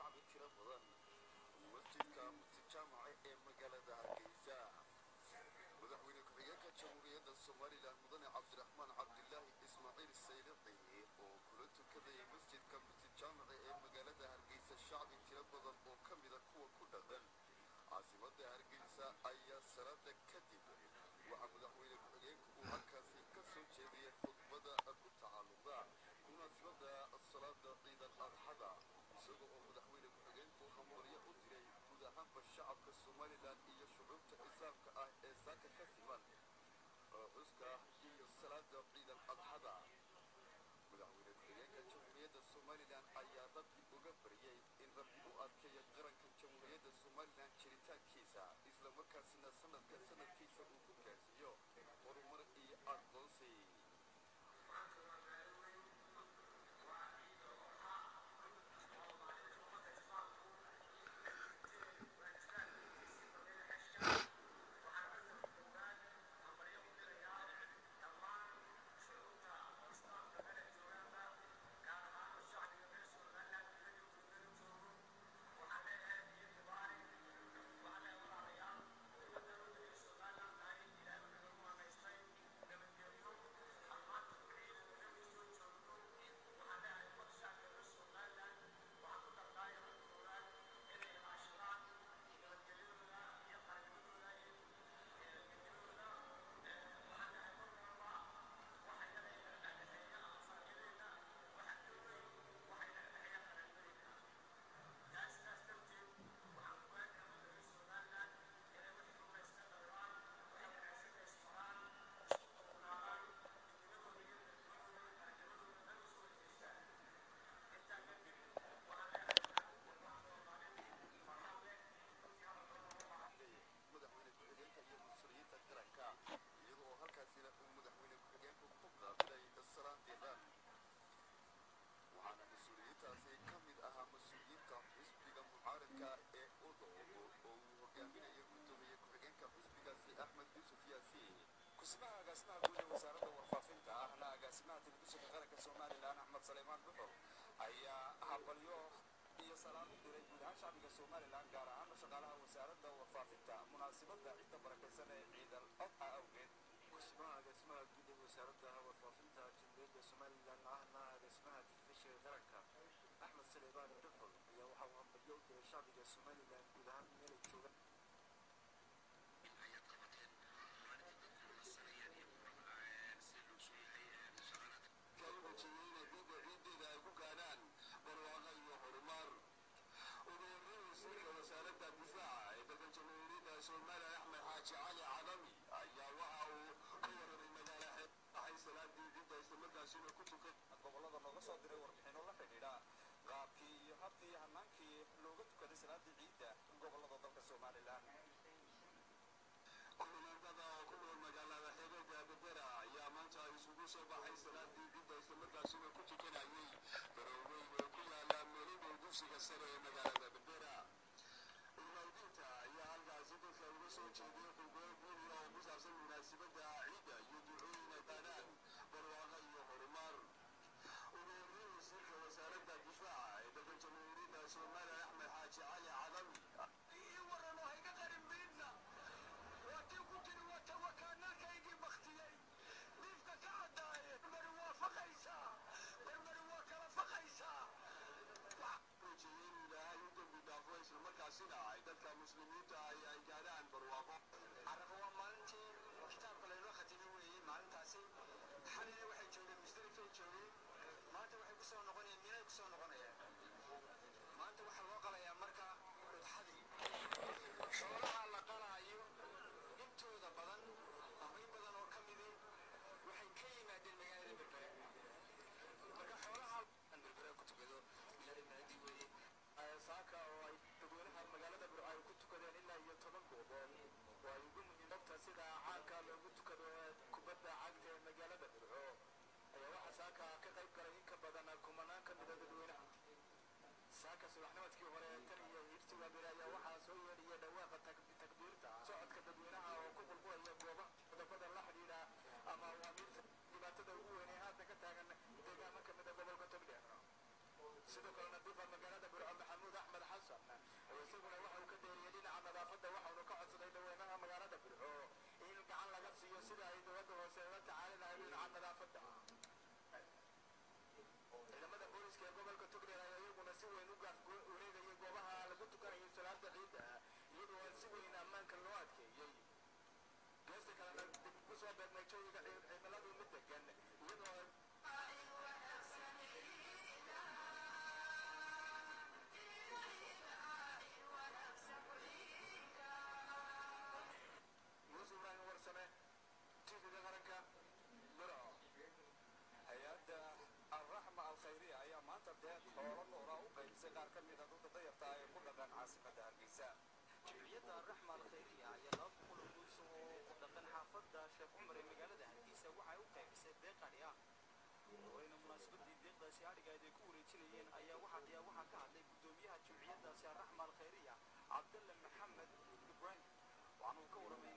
Shacbi tiro badan masjidka Masjid Jaamaca ee magaalada Hargeysa. Madaxweyne ku-xigeenka Jamhuuriyadda Somalilan, Mudane Cabdiraxmaan Cabdilaahi Ismaaciil Saylici, oo kula tukadaya masjidka Masjid Jaamaca ee magaalada Hargeysa shacbi tiro badan oo ka mida kuwa ku dhaqan caasimadda Hargeysa, ayaa salaada kadib waxaa madaxweyne ku-xigeenku uu halkaasi ka soo jeediyey khudbada ku tacalluqda munaasibadda salaada Ciidal Adxada, isaga oo madaxweyne ku-xigeenku hambalyo u diray guud ahaanba shacabka Somalilan iyo shucuubta Islaamka ah ee saaka ka siman xuska iyo salaada Ciidal Adxada. Madaxweyne ku-xigeenka Jamhuuriyadda Somalilan ayaa Rabbi uga baryay in Rabbi u adkeeyo qaranka Jamhuuriyadda Somalilan jiritaankiisa, islamarkaasina sanadka sanadkiisa uu ku gaarsiiyo horumar iyo aqoonsi. Madaxweyne ku-xigeenka iyo mas-uuliyiinta qaranka, iyada oo halkaasina uu madaxweyne ku-xigeenku ku qaabilay salaan diiran, waxaana mas-uuliyiintaasi ka mid ahaa mas-uuliyiinta xisbiga mucaaradka ee UDOB oo uu hogaaminayo guddoomiye ku-xigeenka xisbigaasi Axmed Yuusuf Yaasiin. Kusimaha agaasimaha guud ee Wasaaradda Warfaafinta, ahna agaasimaha Telefishinka Qaranka Somalilan, Axmed Saleymaan Dhuxul, ayaa hambalyo iyo salaam u diray guud ahaan shacbiga Somalilan, gaar ahaana shaqaalaha Wasaaradda Warfaafinta, munaasibadda cidda barakaysan ee Ciidal Adxa awgeed. Kusimaha agaasimaha guud ee Wasaaradda Warfaafinta Jamhuuriyadda Somalilan, ahna agaasimaha Telefishinka Qaranka, Axmed Saleymaan Dhuxul, ayaa waxa uu hambalyo u diray shacbiga Somalilan guud ahaan meel ay joogaan. Ayaad qabateen maalinta dadku nasanayaan iyo sida loo soo yahay shaqaalaha u rajiyey inay ciidda ciiddeeda ay ku gaadhaan barwaaqo iyo horumar. Ugu horreyn, wasiirka Wasaaradda Difaaca ee dalka Jamhuuriyadda Soomaaliya, Axmed Xaaji Cali Cadami, ayaa waxa uu ka warramay magaala xeexay salaadii ciidda, islamarkaasina ku tukan Gobollada nooga soo diray warbixino la xidhiidha qaabkii iyo habkii iyo hanaankii looga tukaday salaadii ciidda gobollada dalka Somalilan. Kulanandada oo ku nool magaalada xeebeedda Berbera ayaa maanta isugu soo baxay salaadii ciidda, islamarkaasina ku tukanayay garoon weyn oo ku yaala meelidhow dugsiga sare ee magaalada Berbera. Ilmawdiinta ayaa halkaasi dadka uga soo jeediyey khudbado diiniya oo ku saabsan munaasibadda ciidda iyo ducooyin ay qaadaan barwaaqo iyo horumar. Ugu horreyn, wasiirka Wasaaradda Difaaca ee dalka Jamhuuriyadda Soomaaliya, Axmed Xaaji Cali Cadami Ii waran oo hayga qarin biidna waatii ku tiri wata wakaanalkaygii baktiyey diifka ka caddaaye barbari waa faqaysaa, barbari waa kala faqaysaa. Rajiyey inuu Ilaahay u kalena ku soo beegmay jawiga cimiladu mid degan iyadoo. Yuusuf Ibraahim Warsame, TV-ga Qaranka, Burco. Hay-adda Alraxma Alkhayriya ayaa maanta deeq xoolo noora u qaybisay qaar ka mid a dadka dayarta ah ee ku dhaqan caasimadda Hargeysa. Jimciyadda Alraxma Alkhayriya ayaa 200 oo qoys oo ku dhaqan xaafadda Sheekh Cumar ee magaalada Hargeysa waxay u qaybisay deeq adhi ah. Horeyna munaasabadii deeqdaasi adhigayd ay ku wareejinayeen ayaa waxaa ka hadlay guddoomiyaha jimciyaddaasi Alraxma Alkhayriya, Cabdalle Maxamed Ibraahim, waxaana uu ka warramay